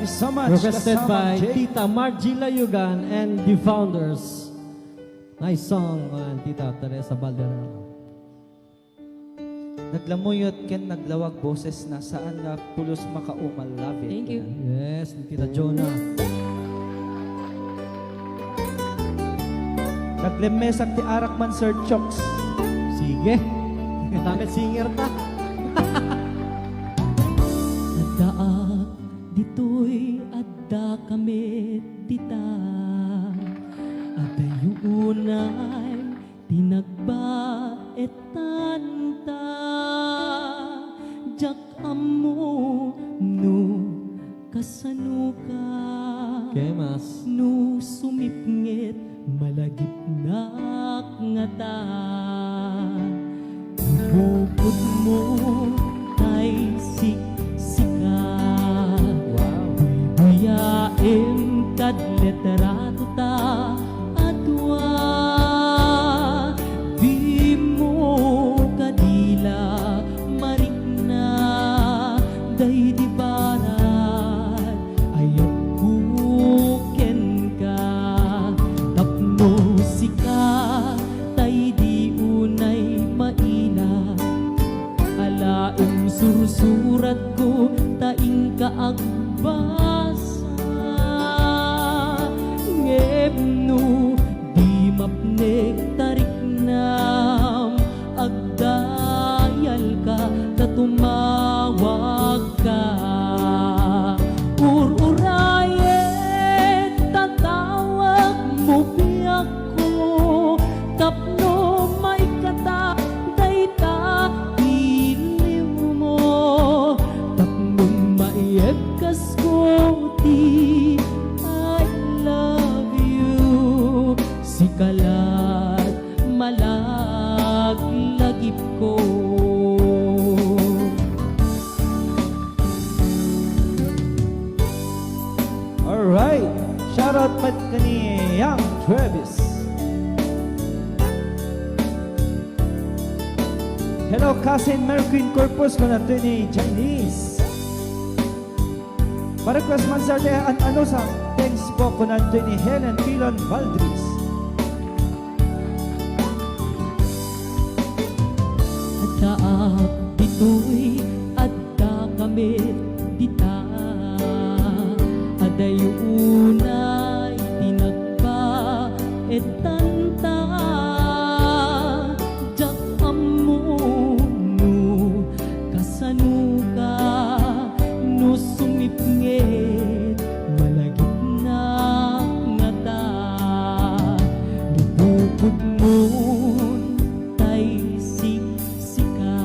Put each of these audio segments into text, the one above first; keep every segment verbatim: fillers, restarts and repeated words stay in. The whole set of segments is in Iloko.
So much, Requested by Tita Margie Layugan and the Founders. Nice song, uh, Tita Teresa Valderrama. Naglamuyot ken naglawag boses na saan nga pulos makaumal. Love it. Thank you. Yes, ni Tita Jonah. Naglemmesak ti arak man, Sir Chooks. Sige. Dapat singer ta. Addaak ditoy, adda kami dita. Adayo unay ti nagbaetan ta. Diak ammo no kasano ka. Kemas. No sumipnget, malagipnak ngata. Bukod mo tay siksika. Wow. Buybuyaem kad litrato ta a dua. Di mo kadi la marikna daydi barat. Ayatko kenka tapno sika tay di unay maila. Alaem sursuratko ta inka agbasa. Ngem no di mapnek ta riknam, agdayalka ta tumawagka. Ur-urayek ta tawagmo biagko tapno maikatan dayta iliwmo, tapno maibkasko ti I love you. Sika lat malaglagipko. Alright. Shoutout met kani Yang Travis. Hello, cousin Merquin Corpus, kunanto ni Janice. Pa-request man, Sir Te An Anusa. Thanks po, kunanto ni Helen Pilon Valdris. Addaak ditoy, adda kami dita. Adayo unay ti nagbaetan ta. Diak ammo no kasano ka, no sumipnget, malagipnak ngata. No bukod mo tay siksika.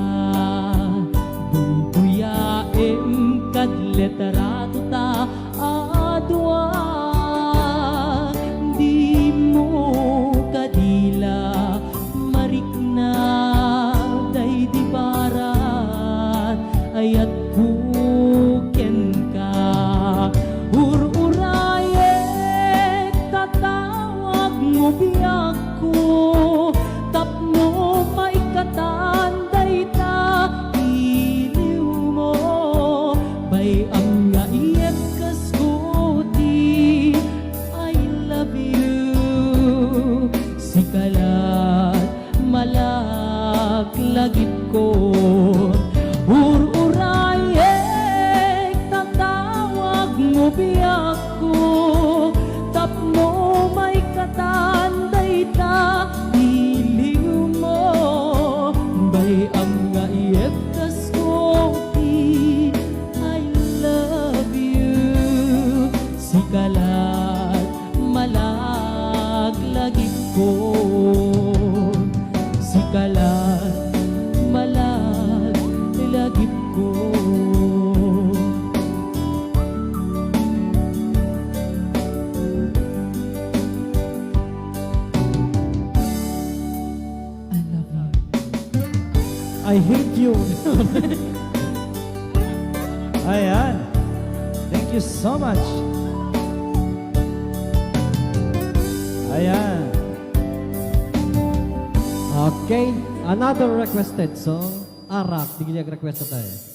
Buybuyaem kad litrato ta a dua. Di mo kadi la marikna daydi barat. Ayatko kenka. Ur-urayek ta tawagmo biagko tapno maikatan dayta iliwmo. Bay-am nga ibkasko ti I love you. Sika lat malaglagipko. Ur-urayek ta tawagmo biagko tapno maikatan dayta iliwmo. Bay-am nga ibkasko ti I love you. Sika lat malaglagipko. Sika lat malaglagipko. I love you. I hate you. Ayan. Thank you so much. Ayan. Okay, another requested song. Arak, di kaya request tayo.